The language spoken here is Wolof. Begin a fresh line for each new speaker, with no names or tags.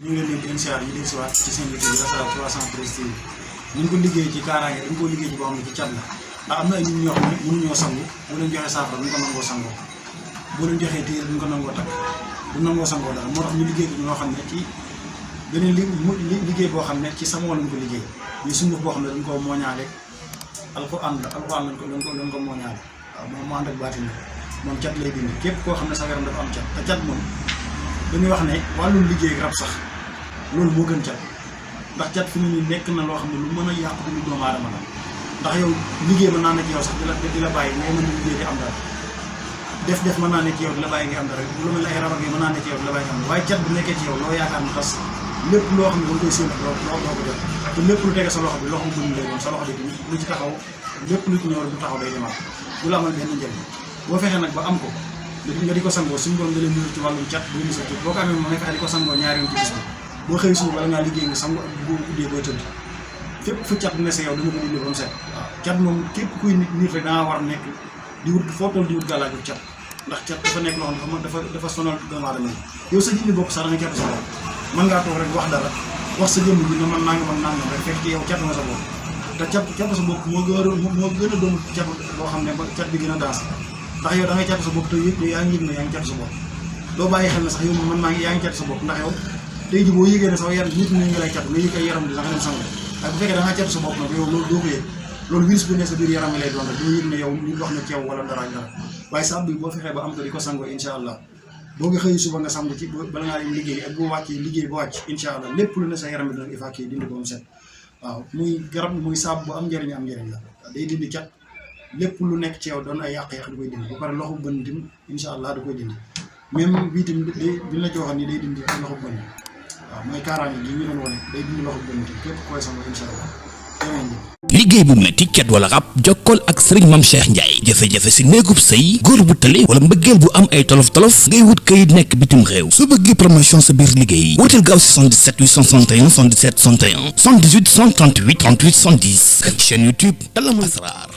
ñu ngi leen di insiar yi del siwaat ci seen liggéey bi Rafah 313 TV ñu ngi ko liggéey ci kaaraange dañ ko liggéey ci boo xam ne ci cat la ndax am na ay nit ñoo xam ne mënuñoo sangu bu leen joxee saafara duñ ko nangoo sangoo boo leen joxee téere duñ ko nangoo takk du nangoo sangoo daal moo tax ñu liggéey ko ñoo xam ne ci beneen liggéey boo xam ne ci samoo lañ ko liggéey ñu sunguf boo xam ne dañ ko mooñaale alxuraan lañ ko mooñaale waaw moom mu ànd ak baatin moom cat lay dindi képp koo xam ne sa yaram dafa am cat te cat moom dañuy wax ne wàllum liggéey rab sax loolu moo gën cat ndax cat fi mu ne nekk na loo xam ne lu mën a yàq du doomu aadama la ndax yow liggéey mën naa nekk yow sax di la bàyyi ngay mën a liggéey di am dara def mën naa nekk yow di la bàyyi ngay am dara lu mel ne ay rab ak yi mën naa nekk yow di la bàyyi nga am dara waaye cat bu nekkee ci yow loo yaakaar ne tas lépp loo xam ne da nga koy séntu doo ko jot te lépp lu tege sa loxo bi loxo bu bënn lay doon sa loxo bi lu ci taxaw lépp lu ci ñëw du taxaw day demaat du la amal benn njëriñ boo fexee nag ba am ko nga di ko sangoo suñu borom da leen ñëw ci wàllum cat bu ñu sa boo ko amee moom ngay fexe di ko sangoo ñaari yoon ci bis bi boo xëy suuf bala ngaa liggéey nga sangu ak bu guddee booy tëdd fépp fu cat ne sa yow danga ko dindi ba mu set waaw cat moom képp kuy nit rek dangaa war a nekk di wut foo toll di wut gàllaaju cat ndax cat dafa nekk loo xam ne dafa sonal doomu aadama yi yow sa jëmmi bopp sax da nga catu sa bopp mën ngaa toog rek wax dara wax sa jëmm ji ne man nangam rek fekk ci yow catu nga sa bopp te catu sa bopp moo gën a doon cat boo xam ne ba cat bi gën a daas ndax yow da ngay catu sa bopp te yëpp yaa ngi yëg ne yaa ngi catu sa bopp doo bàyyi xel ne sax yow man yaa ngi catu sa bopp ndax yow tey ji boo yëgee ne sax yaram nit ñi ngi lay catu nga yëg ay yaram di sax dem sangu waaye bu fekkee da ngaa catu sa bopp nag yow loolu doo ko yëg loolu virus bu ne sa biir yaram yi lay doon rek doo yëg ne yow nit wax na ci yow wala dara waaye sa bi boo fexee ba am ko di ko sangoo incha allah boo nga xëy suba nga sangu ci bala ngaa dem liggéey ak boo wàccee liggéey ba wàcc incha allah lépp lu ne sa yaram bi dina évacuer dindi ko mu set waaw muy garab muy saabu bu am njëriñ la day dindi cat lépp lu nekk ci yow doon ay yàq-yàq da koy dindi ba pare loxo bën tim incha allah da koy dindi même bii tam bi la ci waxoon ni day dindi ak loxo bën waaw mooy kaaraange gi ñu doon wane day dindi loxo bën tim képp koy sangoo incha allah
liggéey bu metti cat wala rab jokkool ak sëriñ Mame Cheikh Ndiaye jafe-jafe si néegub sëy góor bu tële wala mbëggeel bu am ay tolof-tolof ngay wut kayit nekk bitim réew su bëggee promotion sa biir liggéey wuteel gaaw si 77 861 77 61 78 138 38 110 chaîne YouTube Talamul Asrar